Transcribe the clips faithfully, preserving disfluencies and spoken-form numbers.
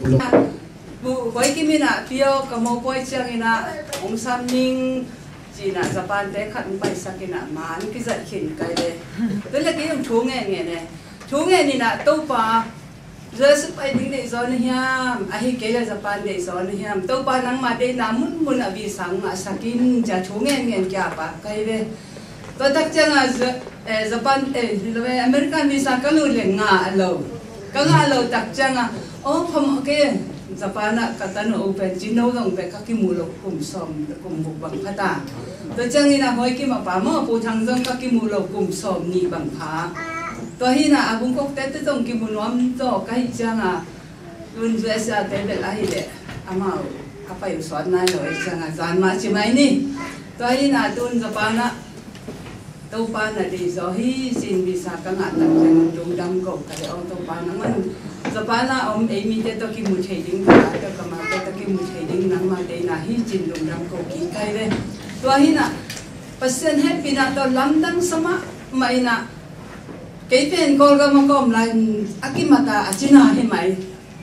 Huai kim in ah, pio ka mawpuai ciangin ah, hong sam ning ci-in ah, Japan te khat hong paisak in ah, man kizat khin kai ve. Tua leh kei hong thu ngen ngen e. Thu ngen in ah, Topa, U S pai ding deih zaw na hiam, ahih kei leh Japan deih zaw na hiam? Topa, nangma deihna munmun ah visa hong ngahsak in, ci-a thu ngen ngen kia pak kai ve. Tua tak ciangin ah, Japan, eh, American visa ka lut leh ngah lo. Ka ngah lo tak ciangin ah, aw, phamawh kei, Japan ah ka tanu uh pen, ci, no zong pen ka kimu lo kum sawm, kum guk bang pha ta. Tua ciangin ah, huai kim a pa maw, Pu Thang zong ka kimu lo kum sawm nih bang pha. Tua hi in ah, a bungkok te te zong kimu nuam zaw ka hih ciangin ah, tun U S te bel ahih leh amau a pai uh suak nai lo ahih ciangin ah, zan mah ci mai ni. Tua hi in ah, tun Japan ah Topa na deih zaw hi ci-in visa ka ngah tak ciangin lungdam ko ka hi. Aw Topa, nangman Japan ah om ei mite tawh kimu thei ding, ka tate ka mate tawh kimu thei ding nangma deihna hi ci-in lungdam ko kik kai ve. Tua hi in ah, Pasian hehpihna tawh lamdang sa mahmah in ah, kei pen Kawlgam ah ka om lai-in a kimat a, a cina hi mai.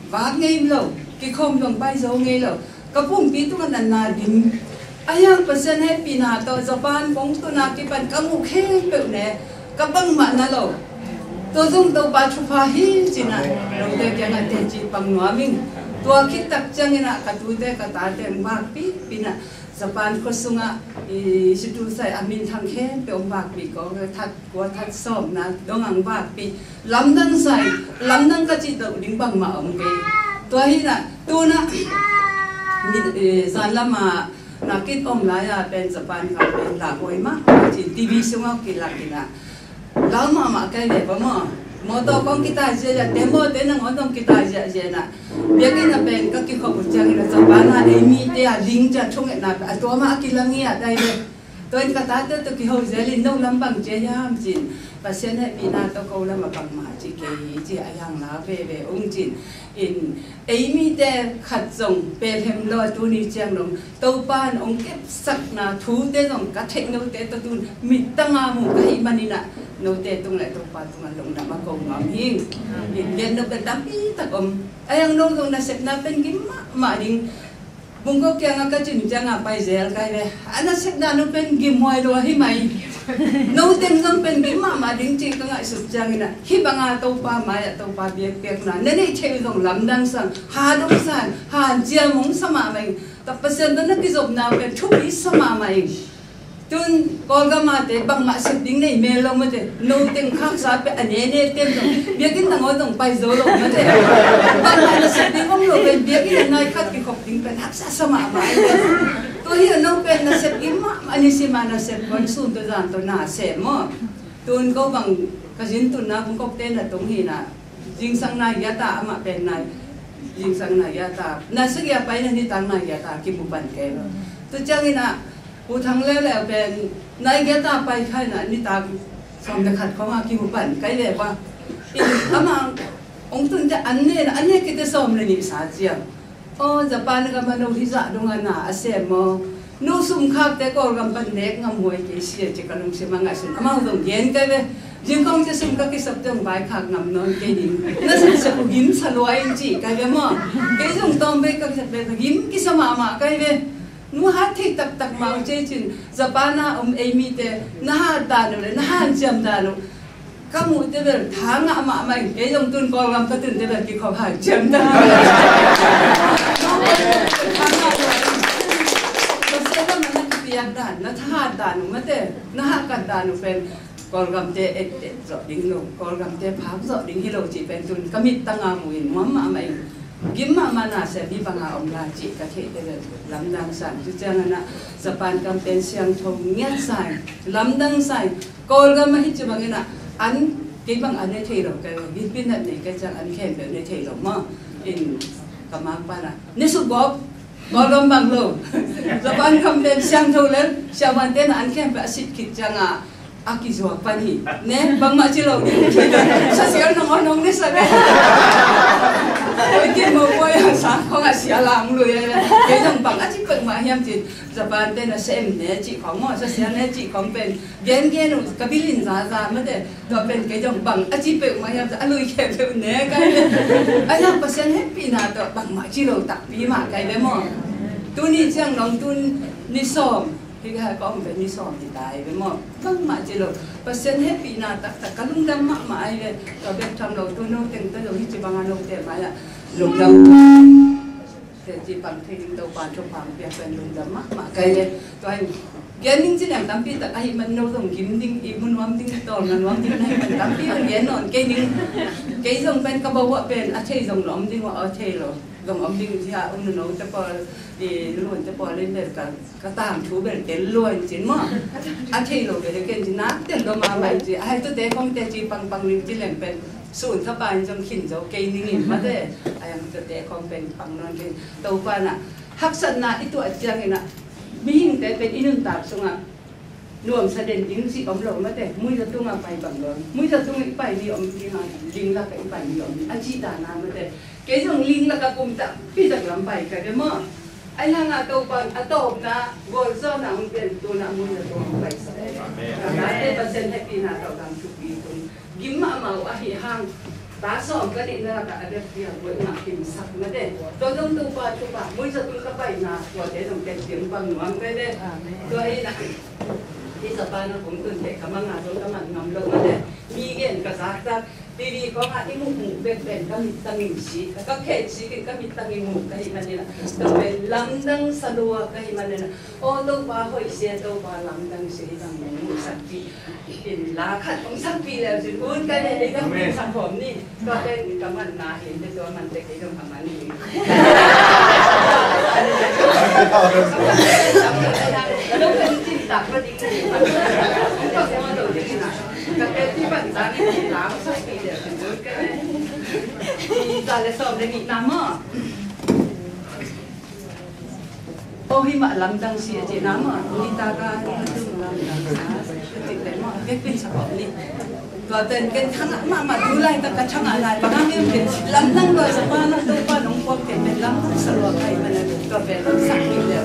Vak ngei lo, kikhawm zong pai zo ngei lo. Ka pumpi tungah natna dim. Ahi hang Pasian hehpihna tawh Japan kong tun a kipan ka muh khempeuh ne, ka bangmah na lo. Tua zong Topa thupha hi ci-in ah, note kiangah teci pang nuam ing. Tua khit tak ciangin ah, ka tute ka tate hong vakpih in ah, Japan khua sungah i situ sai a minthang khempeuh hong vakpih ko, that kua that sawmna dong hong vakpih. Lamdang sa ing, lamdang ka cih deuh ding bangmah om kei. Tua hi in ah, tun ah, mi, eh, zan lam ah na kit om lai-a pen Japan gam pen lauhuai mahmah ci-in T V sungah kilak in ah, lau mahmah kai ve pa maw. Mawtaw kong kitai ziahziah, tembaw te nangawn zong kitai ziahziah in ah, biakinn ah pen ka kikhop uh ciangin ah, Japan ah ei mite a ling ci-a thungetna pen a tua mah a kilang hi a, dai ve. Tua in ka tate tawh kiho zel in, no lam bang ci hiam ci-in, Pasian hehpihna tawh ko lam ah bangmah ci kei hi ci, a hiang la veve ung ci-in. In, ei mite khat zong pelhem lo a, tuni ciang dong Topa in hong kepsakna thute zong ka theih, note tawh tun mittang a mu ka hih manin ah, note tung leh Topa tungah lungdam a ko nuam hi ing. In, gen nop pen tampi tak om. Ahi hang no zong nasepna pen gim mahmah ding. Bungkok kiangah ka cin ciangin pai zel kai ve. A nasepna no pen gimhuai lua hi mai. No teng zong pen gim mahmah ding ci ka ngaihsut ciangin ah, hih banga Topa mai-ah Topa biakpiakna na neih theih uh zong lamdang sa ing, ha dong sa ing, hanciam hong sa mahmah ing. Tua Pasian tawh na kizopna pen thupi sa mahmah ing. Tun Kawlgam a te bangmah sep ding nei mel lo mate, no teng khaksa pen a nene tem zong, biakinn nangawn zong pai zo lo mate. Bangmah na sep ding om lo pen, biakinn a nai khat kikhop ding pen haksa sa mahmah hi. Tua hi a, no pen na sep ding mahmah ni, sim a na sep kon sun tawh zan tawh na sem maw. Tun ko bang ka zin tunna Bungkok te na tung hi in ah, zingsang nai giat a, amah pen nai, zingsang nai giat a, nai sagih a pai in ah nitak nai giat a kimu pan kei. Tua ciangin ah Pu Thang leuleu pen nai giat a pai kha in ah nitak sawm le khat khawng a kimu pan kai ve pa. In amah hong tun teh an ne in ah, an ne khit teh sawm le nih sa ciang. Aw, Japan gam a no hih zah dong a na a sem maw? No sum khakte Kawlgam pan nek ngam huai kei sia ci ka lungsim a ngaihsun. Amau zong gen kai ve. Zing khawng ci sum ka kisap teh hong vaikhak ngam nawn kei ning. Na sum sep uh gim sa lua ing ci kai ve maw? Kei zong tawm vei ka kisap ve, gim kisa mahmah kai ve. Nu hat thei taktak mah uh ci cin, Japan a om ei mite na hat dan uh le na hanciam dan uh ka muh teh bel tha ngah mahmah ing. Kei zong tun Kawlgam ka tun teh bel kikhop hanciam dan uh. Pasian lam a na kipiak dan, na thahat dan uh mate, na hahkat dan uh pen Kawlgamte et, et zawh ding lo, Kawlgamte phak zawh ding hi lo cih pen tun ka mittang a mu in nuam mahmah ing. Gim mahmah na sem hi banga om lai cih ka theih teh bel lamdang sa ing. Tua ciangin ah Japan gam pen siangtho ngiat sa ing, lamdang sa ing. Kawlgam ah hi ci bangin ah an, kei bang an ne thei lo, kei bang hih pinat nei kei ciang an khempeuh ne thei lo maw. In ka makpa in ah ne suk gawp, Kawlgam bang lo. Japan gam pen siangtho lel, siavuante in ah an khempeuh a sit khit ciang ah a kizuak pan hi. Ne, bangmah ci lo ding. Sa sial nong on nong ne sa ve. Oi, kei mo poi ang sa khong a sia lang lui. Kei zong bang a ci pek mah. Hiam cih Japan te na sem ne cih khong maw, sa sia ne cih khong pen gen gen uh ka bil in zaza mate. Tua pen kei zong bang a ci peuhmah hiam cih a lui khempeuh ne kai le. A hiam Pasian hehpihna tawh bangmah ci lo takpi mah kai ve maw. Tuni ciang dong tun ni sawm hi ka, ka om pen ni sawm hi ta hi ve maw. Bangmah ci lo. Pasian hehpihna taktak ka lungdam mahmah ai ve. Tua bek tham lo tu no teng ta lo hi ci bang a no te mai ah lungdam. Teci pang thei ding Topa thupha piak pen lungdam mahmah kai le. Tua in gen ding ci leng tampi tak ahi man no zong gim ding i mu nuam ding tawlnga nuam ding na hi man tampi hong gen nawn kei ding. Kei zong pen ka bawah pen a thei zong lom ding uh a thei lo zong om ding ci ha un no te pawl i luan te pawl in bel ka ka tangthu bel tel lua in cin maw. A thei lo bel ken ci nak tel lo mahmah in ci a hai tu te kong teci pang pang ning ci leng pen sun thapa in zong khin zo kei ning in mate. A yang tu te kong pen pang nawn ken Topa na haksatna i tuah ciangin ah mihingte pen i nuntak sungah nuamsa den ding cih om lo mate. Muiza tungah pai bang lo, muiza tungah i pai ni om ding a, ling lakah i pai ni om ding a cih dana mate. Kei zong ling lakah kum tampi tak lam pai ka de maw. Ai hangah Topa a tawpna gualzawhna hong pian tuna muiza tungah hong pai sa. Amen. Ka mate Pasian hehpihna tawh gam thupi tung gim mahmah uh ahi hang. Ta sawm ka neihna lakah a dep piang buaina kimsak mate. Tua zong Topa thupha muiza tung ka paina tuate zong ken tiang bang nuam kai ve. Tua hi na hi sa pa na kong tun te ka manga zong ka man ngam lo mate. Mi gen ka zakzak TV kong ah i muhmuh bek pen ka mittang in si ka ka khen si kin ka mittang in muh ka hi manin a tua pen lamdang salua ka hi manin a aw Topa hoih sia Topa lamdang sia hi dang muhsak pi. In la khat hong sakpih leu cin un ka leh dei dong min sak khawm ni. Tua pen ka manna hi in te tua man te kei dong ka man hi. Ka dong pen cin tak lo ding ni. Hong tua tua lo ding ni na. Ka pen ti pan ta ni ti la hong sakpih leu cin un ka leh. Ni ta le sawm le ni na maw. Aw hi mah lamdang si a cih na maw, ni ta ka ni ka tum lamdang sa a cih te maw, vekpin sa kawm ni. Tua pen ken thangah mahmah tu lai tak ka thangah lai bang hang em ken lamdang tua sa pa na tu pa nong puak ken pen lamdang sa lua kai mana tua pen sak ni leh.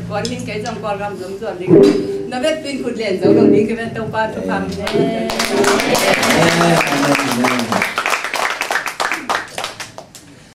Kuan ning kei zong Kawlgam zong zuan ding. Na vet pin khut len zo lo ding kei vet Topa thupha min. Amen, amen.